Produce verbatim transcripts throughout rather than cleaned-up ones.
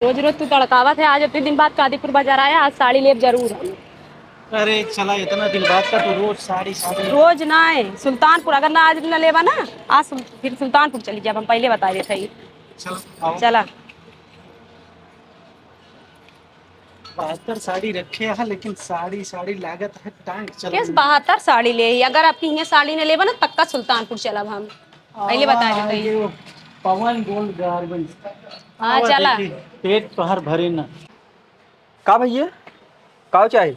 रोज रोज तू तड़कावत है, आज इतने दिन बाद कादीपुर बाजार आया, आज साड़ी लेब जरूर हम। अरे चला, इतना दिन बाद का तो रोज साड़ी, साड़ी। रोज ना है, सुल्तानपुर, अगर ना आज ना लेबा ना, आज सुल-, फिर सुल्तानपुर चली जाब हम, पहले बता देते ही। चलो, आओ। चला। बहत्तर साड़ी रखे है, लेकिन साड़ी, साड़ी लागत है टांग चल किस रही। बहत्तर साड़ी ले ही? अगर आपकी हियाँ साड़ी न लेबा ना, पक्का सुल्तानपुर चलब हम। पहले बता देते ही। ये पवन गोल्ड गारमेंट्स। हाँ, और चला। देखी, पेट तोहर भरे ना। का भैया, का चाही?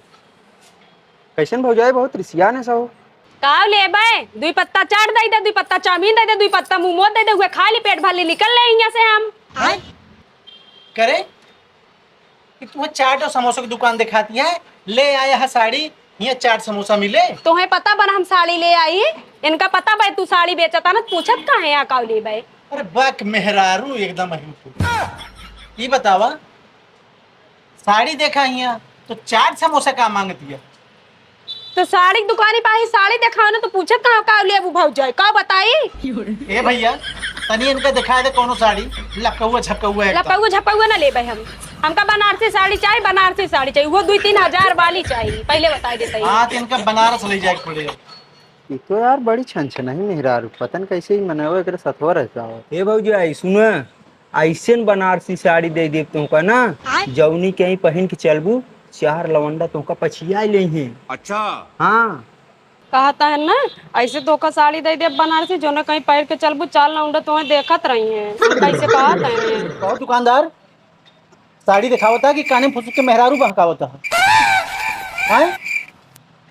कैसन भौजाई, बहुत रिसियान है सब। का लेबे? दुई पत्ता चाट दे दे, दुई पत्ता चाउमीन दे दे, दुई पत्ता मोमोज दे दे, उहे खा ली, पेट भर ली, निकल ले हियाँ से हम। करे कि तुम्हें चाट और समोसा की दुकान दिखाती है, ले आया है साड़ी, यहाँ चाट समोसा मिले। तुम्हें पता बना हम साड़ी ले आई, इनका पता भाई तू साड़ी बेचता ना, पूछत काहे यहाँ का लेबे? अरे बक मेहरारू एकदम अहिम तू। ई बतावा, साड़ी देखा हिया तो चाट समोसा का मांगती है? तो साड़ी की दुकानी पाही साड़ी देखाओ ना, तो पूछत कहाँ का लेबू भौजाई, का बताई? ए भैया, तनी इनका दिखाए दे कौनो साड़ी, लकौआ झकौआ एकदम। लकौआ झकौआ ना लेबे हम, हमका बनारसी साड़ी चाही, बनारसी साड़ी चाही, वो दुई तीन हजार वाली चाही, पहले बताई देते ही। हाँ, तो इनका बनारस ले जाए के पड़ेगा। ई तो यार बड़ी छनछनाही मेहरारू, पता न कैसे ही मनवा एकरे सथवा रहता हो। ए भौजाई, सुन, ऐसन बनारसी साड़ी दे देब तुमका ना, आय? जौनी कहीं पहिन के चलबू, चार लवंडा तुमका पछिया ले हैं। अच्छा। हाँ। कहता है ना, ऐसे तोका साड़ी दे देब बनारसी, जौने कहीं पहिर के चलबू, चार लवंडा तुम्हें देखत रही हैं। कैसे कहत हैं? कहो दुकानदार, साड़ी दिखावता कि काने में फुसुक के मेहरारू बहकावता है? हैं?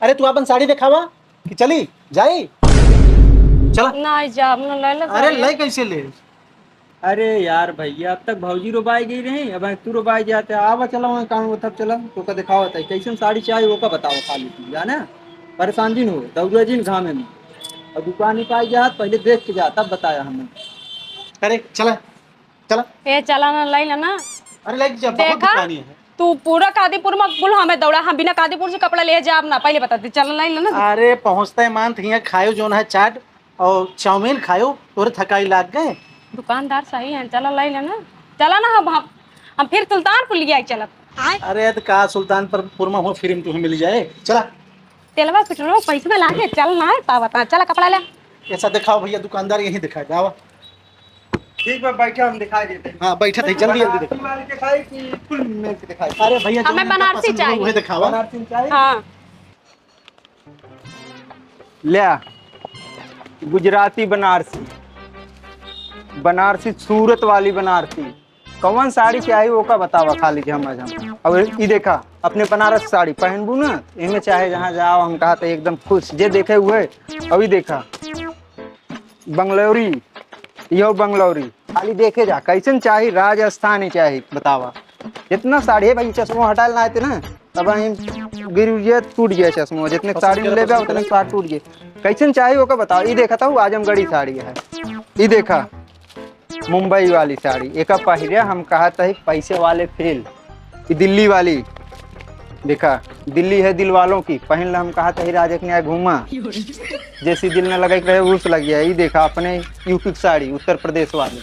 अरे तू अपन साड़ी दिखावा कि चली जाई? चला। नहीं जाब ना, ले ले अरे साड़ी। ले कैसे ले? अरे यार भैया, अब तक भौजी रोबाई गई रही, अब तू रोबाई जाते। आवा चला वहाँ काम होता, चला तोका दिखावता है कैसन साड़ी चाही, ओका बतावा खाली तू, जाना? परेशान जिन हो, दौड़ा जिन घामे में। और दुकान ही पाई जात, पहले देख के जा, तब बताया हमें। अरे चला, चला। ए, चला ना, लाई ला ना। अरे, लाई जा, बहुत देखा, दुकानी है। तू पूरा कादीपुर में कुल हमें दौड़ा, हम बिना कादीपुर से कपड़ा ले जाब ना, पहले बता दे, चला लाई ला ना। अरे, पहुँचते मान हियाँ खायो जोन है चाट और चाउमीन खायो, तोरे थकाई लाग गए। दुकानदार सही है, चला लाई ला ना, चला ना, हम, हम, हम फिर सुल्तानपुर ले आई चलब। अरे, तो का सुल्तानपुर में हो, फ्री में तुम्हें मिल जाए, चला। तेलवा पेट्रोल पैसा लागे, चल ना, ता बता, चला कपड़ा ले। ऐसा दिखाओ भैया, दुकानदार यहीं दिखाए, आवा। ठीक बा, बैठा, हम दिखाई देते हैं। हाँ, बैठा थे, जल्दी, जल्दी बनारसी दिखाओ। वाली दिखाई कि फुल मिल के दिखाई? अरे भैया, हमें जो इनका बनारसी पसंद हो, चाहिए। वही दिखावा। बनारसी चाहिए? हाँ। ल्या, गुजराती बनारसी, बनारसी सूरत वाली बनारसी, कौन साड़ी चाही ओका बतावा खाली कि हम आ जाम। अब ई देखा, अपने बनारस साड़ी पहनबू ना, एमे चाहे जहाँ जाओ, हम कहा तो एकदम खुश, जे देखे हुए। अभी देखा, बंगलौरी, यो बंगलौरी, खाली देखे जा, कैसन चाही, राजस्थानी चाही, बतावा। जितना साड़ी है भाई, चश्मा हटा लेना आते ना, तब हम गिर गया, टूट गया चश्मा, जितने पसंद साड़ी करे, लेबे पसंद उतने करे। साड़ी टूट गया। कैसन चाही ओका बताओ। ई देखा था, आजमगढ़ी साड़ी है, ई देखा, मुंबई वाली साड़ी, एका पहिरे हम कहा था पैसे वाले फेल। ई दिल्ली वाली, देखा, दिल्ली है दिल वालों की, पहन ला हम कहा था राज एक न्याय घूमा, जैसी दिल न लगे रहे उस लग गया। ई देखा अपने यूपी की साड़ी, उत्तर प्रदेश वाली,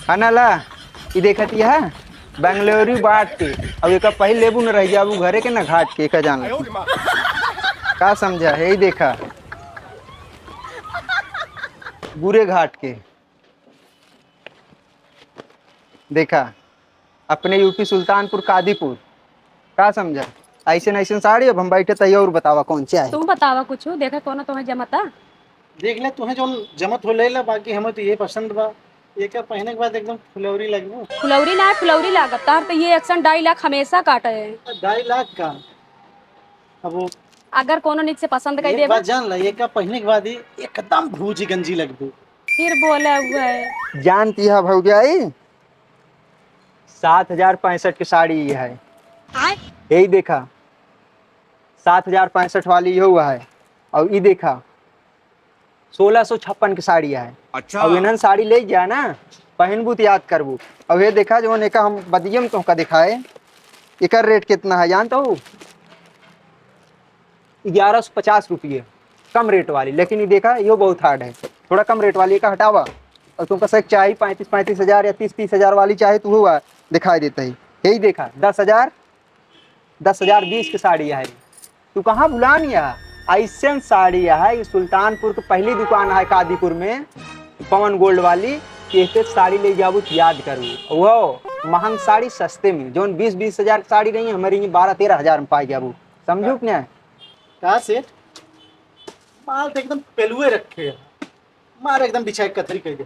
है ना ला, ई देखत यह बेंगलोरी बाट के, अब एका पहन लेबू न रह जाबू घरे के न घाट के, एका जान ला। का समझा है, ई देखा, गुरे घाट के। देखा, अपने यूपी सुल्तानपुर कादीपुर, का समझा? ऐसे न ऐसे साड़ी, अब हम बैठे तैयार, और बतावा कौन सी आई? तू बतावा कुछ, देखा कौन तुम्हें जमता? देख ले, तुम्हें जो जमत हो ले ला, बाकी हमें तो ये पसंद बा। ये का पहने के बाद एकदम फुलौरी लगबू। फुलौरी ना, फुलौरी लागत। तार तो ये एक सन ढाई लाख हमेशा काटे है। ढाई लाख का? अब वो अगर कोनो निक से पसंद कर एक देबा। बात जान ला, ये का पहने के बाद ही एकदम भूजी गंजी लगबू। फिर बोला हुआ है। जानती है भौजाई, सात हजार पैंसठ की साड़ी ये है। आय? यही देखा, सात हजार पैंसठ वाली ये हुआ है। और ये देखा, सोलह सौ छप्पन की साड़ी है। अच्छा। और इन्हन साड़ी ले गया ना, पहनबू तो याद करबू। और ये देखा, जो एका हम बदियम तुमका दिखाए, एकर रेट कितना है जानता हो? ग्यारह सौ पचास रुपये, कम रेट वाली। लेकिन ये देखा, यो बहुत हार्ड है, थोड़ा कम रेट वाली का हटावा। और तुमका से चाही पैंतीस, पैंतीस हजार या तीस, तीस हजार वाली चाही तो हुआ दिखाई देता ही। यही देखा, दस हजार, दस हजार बीस के साड़ी है। तू कहाँ भुलान यह? ऐसन साड़ी है, ई सुल्तानपुर के पहली दुकान है कादीपुर में, पवन गोल्ड वाली, कि एते साड़ी ले जाबू तो याद करू। वो महंग साड़ी सस्ते में, जौन बीस बीस हजार के साड़ी रही, हमारे ये बारह तेरह हजार में पाई जाबू। समझू कि नहीं? का सेठ, माल तो एकदम पेलुए रखे है, मार एकदम बिछाए कथरी कह दे,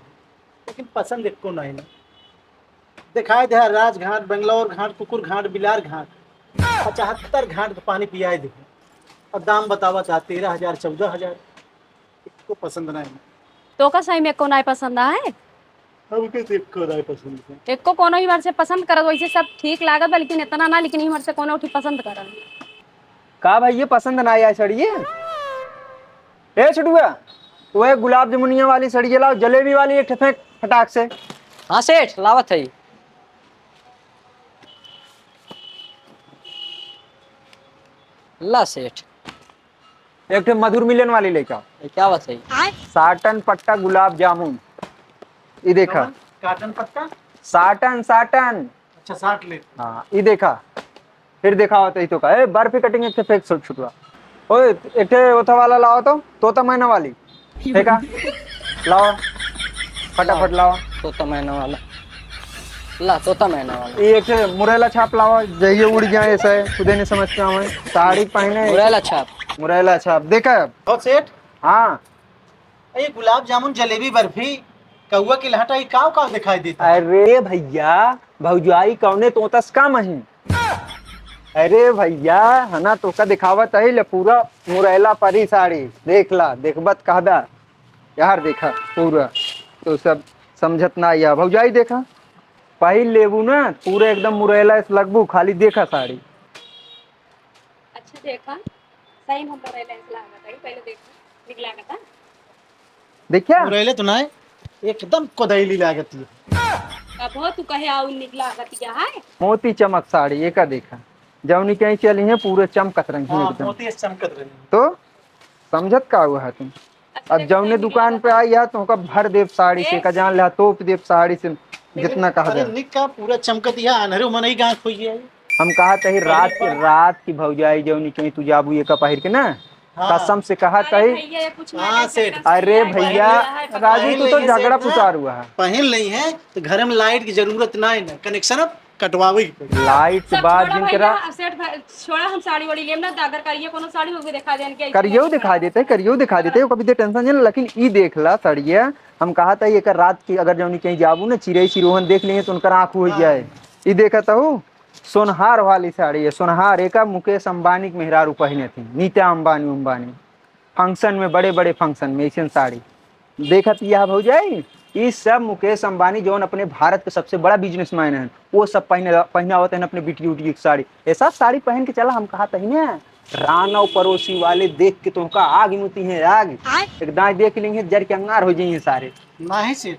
लेकिन पसंद एको नहीं ना। दिखाई दे राजघाट, बंगलौर घाट, कुकुर घाट, बिलार घाट, पचहत्तर घाट के पानी पियाए दे। और दाम बतावा था तेरह हजार, चौदह हजार, इसको पसंद नहीं। तो का सही में एको नाई पसंद आए? हमके तो एको नाई पसंद है। एको कोनो ही हमारे से पसंद करत, वैसे सब ठीक लागत बा, लेकिन इतना ना, लेकिन ही हमारे से कोनो उठी पसंद करत। का भैया पसंद ना आया सड़िए? ए छुटुआ, वो एक गुलाब जमुनिया वाली सड़िए लाओ, जलेबी वाली एक ठे फेंक फटाक से। हाँ सेठ, लावत है। ला सेठ। एक ठे मधुर मिलन वाली लेके आओ। ये क्या बात है? साटन पट्टा गुलाब जामुन। ई देखा। कौन? काटन पट्टा? साटन, साटन। अच्छा, साट ले। हाँ, ई देखा। फिर देखा होता ही तो का। ए, बर्फी कटिंग एक ठे फेंक छुटुआ। ओए, एक ठे ओथा वाला लाओ तो, तोता मैना वाली। फेंका। लाओ। फटाफट लाओ। तोता मैना वाला। ला, तोता मैना वाला। ये एक ठे मुरैला छाप लाओ, जहिए उड़ जाए ऐसा है, खुदे नहीं समझ के आवे। साड़ी पहने। मुरैला छाप। मुरैला छाप, देखा? और सेठ? हाँ। ये गुलाब जामुन, जलेबी, बर्फी, कौआ की लहटा, ये काव काव दिखाई देता है? अरे भैया, भौजाई कौने तोतस का मही? अरे भैया, है ना, तोका दिखावत है ले पूरा मुरैला परी साड़ी। देख ला, देखबत कहदा। यार देखा पूरा, तो सब समझत ना आया। भौजाई देखा, पहिर लेबू ना, पूरा एकदम मुरैला से लगबू, खाली देखा साड़ी। अच्छा देखा, सही में मुरैला से लागत है, पहले देखा, निक लागत है। देखा? मुरैले तो ना है, एकदम कोदैली लागत है। अब हो तू कहे आऊ निक लागत है। मोती चमक साड़ी, एका देखा। जौनी कहीं चली है, पूरे चमकत रही है हाँ, एकदम। मोती से चमकत रही। तो समझत का हुआ है तुम? अच्छा, अब देखो, जौने सही दुकान पे आई है, तो ओका भर देब साड़ी से, ए? का जान ले, तोप देब साड़ी से, लेकिन जितना कहा अरे जाए। निक का पूरा चमकत है, अनहरे मनई गाँख होई है। हम कहा तही कहीं रात के, पर रात की भौजाई जौनी कहीं तू जाबू ये का पहिर के ना, हाँ। कसम से कहा अरे तही। भैया, ये कुछ हाँ, सेठ। अरे भैया, राजू, तू तो झगड़ा पुकार हुआ है। पहन ली है, तो घर में लाइट की जरूरत ना है ना, कनेक्शन अब कटवावे के पड़ी। लाइट के सब बाद छोड़ा जिनकरा भैया, सेठ भाई, छोड़ा, हम साड़ी वाड़ी लेम ना, अगर करिए कोनो साड़ी होके दिखा देन के। करियो दिखा देते, करियो दिखा देते, कभी दे टेंशन नहीं, लेकिन ई देख ला साड़िया, हम कहा था एकर रात की अगर जौनी कहीं जाबू ना, चिरई सिरोहन देख लेंगे तो उनकर आँख हो जाए। ई देखा था, सोनहार वाली साड़ी है, सोनहार। एका मुकेश अंबानी के मेहरारू पहिने थी, नीता अंबानी उम्बानी। फंक्शन में, बड़े बड़े फंक्शन में ऐसन साड़ी देखत यह भौजाई। ई सब मुकेश अंबानी जौन अपने भारत के सबसे बड़ा बिजनेसमैन हैं, वो सब पहने, पहनावत हैं अपने बिटिया उटिया की साड़ी। ऐसा साड़ी पहन के चला, हम कहा तही ना, रानव पड़ोसी वाले देख के तोहका आग मुती हैं, आग। आय। एक दाएं देख लेंगे, जर के अंगार हो जाइए सारे। नहीं सेठ,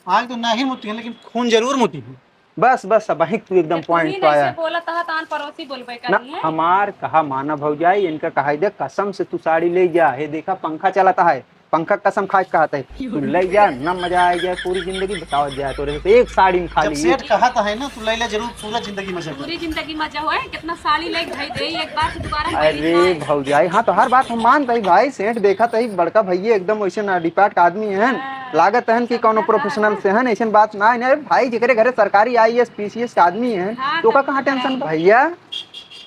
आग तो नहीं मुती है, लेकिन खून जरूर मुती है। बस, बस, अब वहीं तू एकदम जब तू ही पॉइंट पे आया। नहीं से बोलत ह, तहान पड़ोसी बोलबे ना, करी है। हमार कहा माना भौजाई, इनका कहा दे, कसम से तू साड़ी ले जा। हे देखा, पंखा चलता है, पंखा कसम खा के कहत है, तू ले जा, ना मजा आ जाए पूरी जिंदगी, बताओ जाए तोरे से एक साड़ी में जब खाली सेठ एक कहत है ना, तू ले ले जरूर, पूरा जिंदगी मजा कर। पूरी जिंदगी मजा होए, कितना साड़ी ले भाई दे, एक बार से दोबारा हम अरे खरीदना है। भौजाई, हाँ, तो हर बात हम मानत है भाई, सेठ देखत है, बड़का भैया एकदम वैसे ना डिपार्ट का आदमी है, हाँ, लागत है कि समझा कौनो ना। प्रोफेशनल से है, ऐसन बात ना है। अरे भाई, जेकरे घरे सरकारी आईएएस, पीसीएस के आदमी है, हाँ, तो ओका सब कहाँ टेंशन बा? भैया,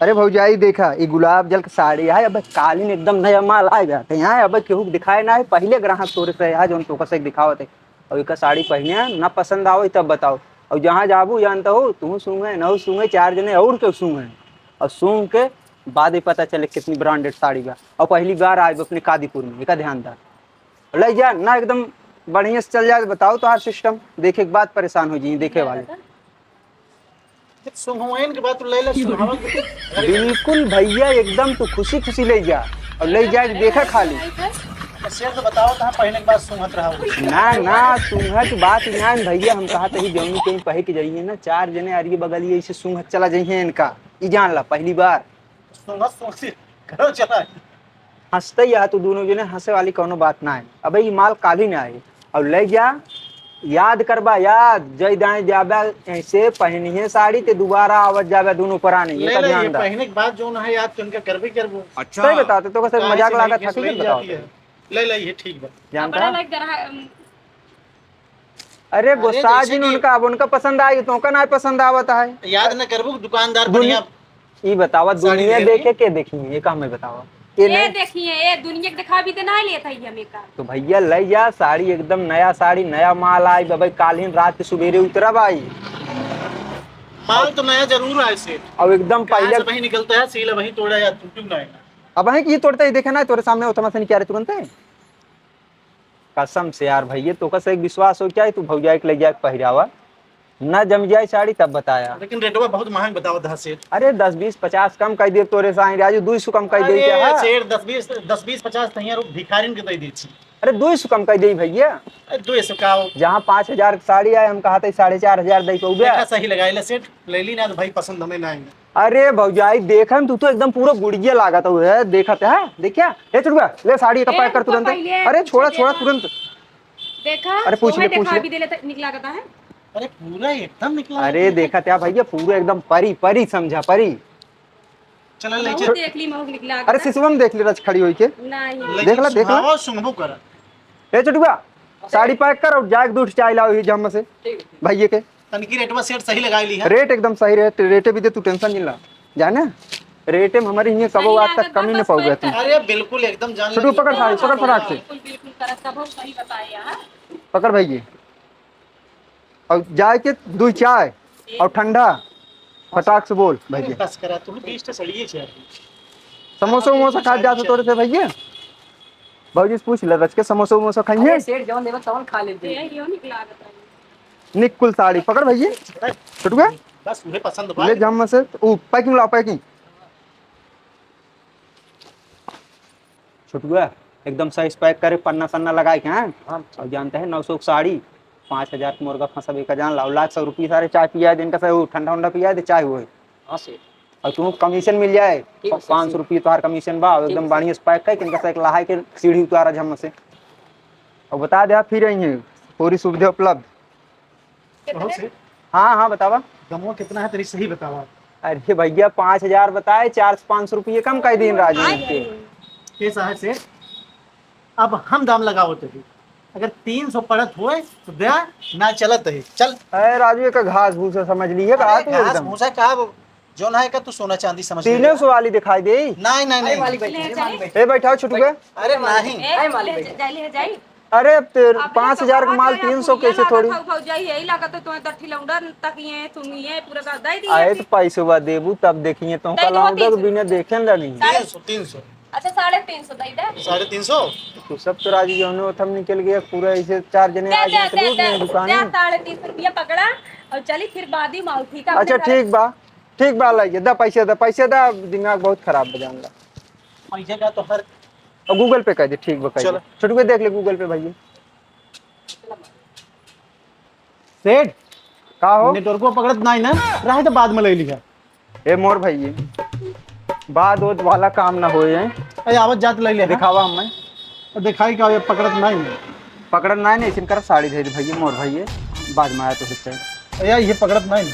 अरे भौजाई, देखा, ई गुलाब जल के साड़ी है, अब कालीन एकदम नया माल आ जाते हैं, अब केहू के दिखाए ना है, पहले ग्राहक तोरे से है, जौन तोका से दिखावत है। और एका साड़ी पहने ना पसंद आवे, तब बताओ। और जहाँ जाबू, जानता हो, तू सूंघे, नहू सूंघे, चार जने और केहू सूंघे। और सूंघ के बाद ही पता चले कितनी ब्रांडेड साड़ी बा। और पहली बार आए अपने कादीपुर में, एका ध्यान दा। ले जा ना, एकदम बढ़िया से चल जाए, बताओ तोहार सिस्टम, देखे के बाद परेशान हो जाइए देखे वाले। जब सुंघवाइन के बाद तू ले ले, सुंघावा के। बिल्कुल भैया, एकदम तू खुशी खुशी ले जा और ले जा के देखा खाली। तो शेर तो बताओ, कहाँ पहले के बाद सूंघत रहा हो? ना, ना, सूंघत बात ही ना है भैया, हम कहा तही जौनी कहीं पहक जाइए ना, चार जने आरिये बगलिए ऐसे सूंघत चला जाइए इनका, ई जान ला पहली बार। सूंघत सूंघत करो चला। हंसते ही आ, तू दोनों जने हंसे वाली कौनो बात ना है। अबे ई माल काली ना आई, और ले जा, याद करबा, याद, जय दाएं जाबे, ऐसे पहनिहे साड़ी, ते दोबारा आवत जाबे दोनों परानी, ले एका ले, ध्यान ये दा। पहने के बाद जौन है याद, तो इनका करबे करबो। अच्छा। सही बताते, तो कैसे काहे मजाक से लागत नहीं, था, ठीक है, ले बताओ। जाती है। ले ले, ये ठीक बा। जानता कपड़ा है? लाइक दरहा-, अम, अरे, अरे, गुस्सा जैसे जिन कि उनका, अब उनका पसंद आई, तो उनका ना पसंद आवत है। याद न करबो, दुकानदार दुनि-, बढ़िया ई बतावा, साड़ी दुनिया ले देखे ली। के देखी, ये का हमें बतावा? ये ये नहीं। देखिए, ये दुनिया के दिखावी दे ना लेत है हमें का। तो भैया, ले जा साड़ी, एकदम नया साड़ी, नया माल आई बा भाई, काल ही रात के सुबेरे उतरा भाई। माल तो नया जरूर आए से। अब एकदम कहाँ पहले से वही निकलता है, सील वही तोड़ा या टूटू ना है। अब वहीं की तोड़ते ही देखे ना, तोरे सामने उतना से नहीं क्या रे तुरंत है? कसम से यार भैया, तोका से एक विश्वास हो क्या है, तू भौजाई के ले जाके पहिरावा, ना जम जाए साड़ी तब बताया। लेकिन रेटवा बहुत महंग बतावत है सेठ। अरे दस बीस पचास कम कर दे तोरे साईं राजू, दो सौ कम कर दे अरे क्या है? सेठ, दस बीस, दस बीस पचास तो यहाँ भिखारिन के दे दी छी। अरे दो सौ कम कर दे भैया। अरे दो सौ का हो? जहाँ पाँच हजार की साड़ी आए, हम कहा था साढ़े चार हजार दे पाऊबे। देखा सही लगाए ले सेठ, ले ली ना तो भाई पसंद हमें ना आएंगे। अरे भौजाई, देखन तू तो एकदम पूरा गुड़िया लागत हो है, देखत है, देखिया, ए चुड़वा, ले साड़ी का ए, पैक कर रुको तुरंत। पहले, अरे छोड़ा, पीछे छोड़ा देखा। तुरंत। देखा, अरे पूछ ले, तुम्हें पूछ देखा, ले। अभी दे ले, निक लागत है। अरे पूरा एकदम निकला अरे है। देखत है भैया, पूरा एकदम परी, परी समझा, परी। चला ले महू चल। देख ली, महू निक लागत अरे है। सिसवा में देख ले रच खड़ी होई के। नहीं। लेकिन देख ला, देख ला। सुहावा सुंघबो करा। ए चुड़वा, साड़ी पैक कर और जाके दूध चाय लाओ ही जम से। ठीक। भैया के। तनकी रेटवा सेठ सही लगाई ली है। रेट एकदम सही रेट, रेटे भी दे, तू टेंशन नहीं ला। जाने, रेटे में हमारे हियाँ कबो सही आज तक लागत कमी बा, नहीं बस पाओगे पैक तू। कर। अरे बिल्कुल एकदम जान छोटू, लगी। पकड़ साड़ी, पकड़ फटाक से। बिल्कुल, बिल्कुल करत, कबो सही बताए यार। पकड़ भैया। और जाए के दो चाय और ठंडा, फटाक से बोल भैया। बस करा, तू बीस टा सड़िए छे। समोसा वमोसा खा जाते तोरे से भैया। भौजी से पूछ ले, रच के समोसा वमोसा खाइए। अरे सेठ, जवन देबा तवन खा लेते। ए, यो निक लागत है। निकुल साड़ी पकड़ भैया। छोटुआ, बस उहे पसंद बा। ले जम से, ऊ पैकिंग लाओ, पैकिंग। छोटुआ, एकदम सही से पैक करे, पन्ना सन्ना लगाए के, हाँ? हाँ। और जानते हैं, नौ सौ की साड़ी, पाँच हजार के मुर्गा फंसा भी का जान लाओ, लाख सौ रुपये सारे चाय पिया दे, इनका से वो ठंडा उंडा पिया दे, चाय हुए। हाँ सेठ। और तुमको कमीशन मिल जाए, ठीक है, पाँच सौ रुपये तुम्हारा कमीशन बा, और ठीक एकदम है, बढ़िया से पैक करके इनका से एक लहाई के सीढ़ी उतारा झम से। और बता दे, आप फिर आई हैं, पूरी सुविधा उपलब्ध। कितने? बहुत से। हाँ, हाँ, बतावा। दमवा कितना है तेरी, सही बतावा। अरे भैया, पाँच हजार बताए, चार से पाँच सौ रुपये कम कर दीन राजू के। कैसा है सेठ? अब हम दाम लगावत है, अगर तीन सौ पड़त होए तो दे, ना चलत है, चल। अरे राजू, एक घास भूसा समझ लिए का अरे तू घास एकदम। भूसा का, अब जौन है का तू सोना चांदी समझ तीन सौ वाली दिखाई दे। नहीं, नहीं, अरे नहीं। मालिक बैठे, ले मालिक जाए। बैठे। ए, बैठाओ छोटू के। अरे नहीं। ए, अरे मालिक ले बैठे। जा, ले जाई। अरे, तेर-, अब पाँच हजार का माल तीन सौ कैसे थोड़ी? भौ-, भौजाई यही लागत है, तुम्हें दठी लौंडा तक ये, तुम ये पूरा का दे दिए। आए तो पैसवा देबू, तब देखिए, तो दे का दो लौंडा तीन सौ। बिना देखे न लगी। तीन सौ, तीन सौ। अच्छा, साढ़े तीन सौ दे दे। साढ़े तीन सौ? तू सब तो राजी जौने ओथम निकल गया, पूरा ऐसे चार जने दे, आ गए, दे, तो दे, लूट दे, लें दुकान दे, में। साढ़े तीन सौ रुपया पकड़ा और चली फिर बाद ही माल, ठीक है? अच्छा, अपने घर। ठीक बा, ठीक बा, लाइए, दा पैसे, दा पैसे, दा, दिमाग बहुत खराब बजान ला। पैसे का तो हर और Google Pay कर दे, ठीक बा, कर दे। चलो। छोटू के देख ले Google Pay भैया। सेठ, का हो? नेटवर्को पकड़त नाही ना, रहे तो बाद में ले लिहा। ए मोर भैया, बाद ओद वाला काम ना होए। अरे आवत जात ले लिहा। दिखावा हमें। दिखाई का, ये पकड़त नाही ना। पकड़त नाही ना, इसिन कर साड़ी दे दे भैया, मोर भैया, बाद में आया तो होते। अरे ये पकड़त नाही ना।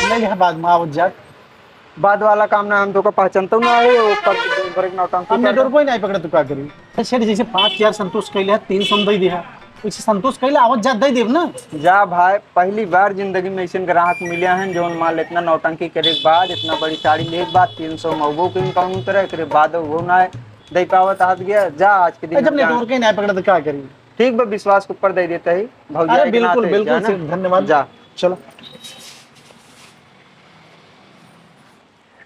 ले लिहा बाद में आवत जात। बाद वाला काम ना, हम तो का पहचानतो ना है, वो पर दिन भर एक नौटंकी हम करता। नेटवर्क ही नाही पकड़त, तू का करी? सेठ, जैसे पाँच हजार संतोष कैले है, तीन सौ में दे दिया, वैसे संतोष कैले आवत जात दे देब ना। जा भाई, पहली बार जिंदगी में ऐसे ग्राहक मिले हैं, जौन माल इतना नौटंकी करे के बाद, इतना बड़ी साड़ी ले के बाद, तीन सौ में वो के इनका उतरे, एकरे बाद वो ना दे पावत हाथ गया। जा आज के दिन अरे, जब जा। नेटवर्क ही नाही पकड़त, का करी? ठीक बा, विश्वास के ऊपर दे देता ही, भौजाई अरे, के बिल्कुल, नाते, बिल्कुल, जा ना। सेठ, धन्यवाद। जा। चलो।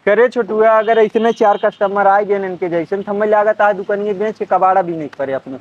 करे छोटुआ, अगर ऐसने चार customer आए गए इनके जैसन, तो हमें लागत आज दुकानिए बेच के कबाड़ा भी नहीं करे अपने।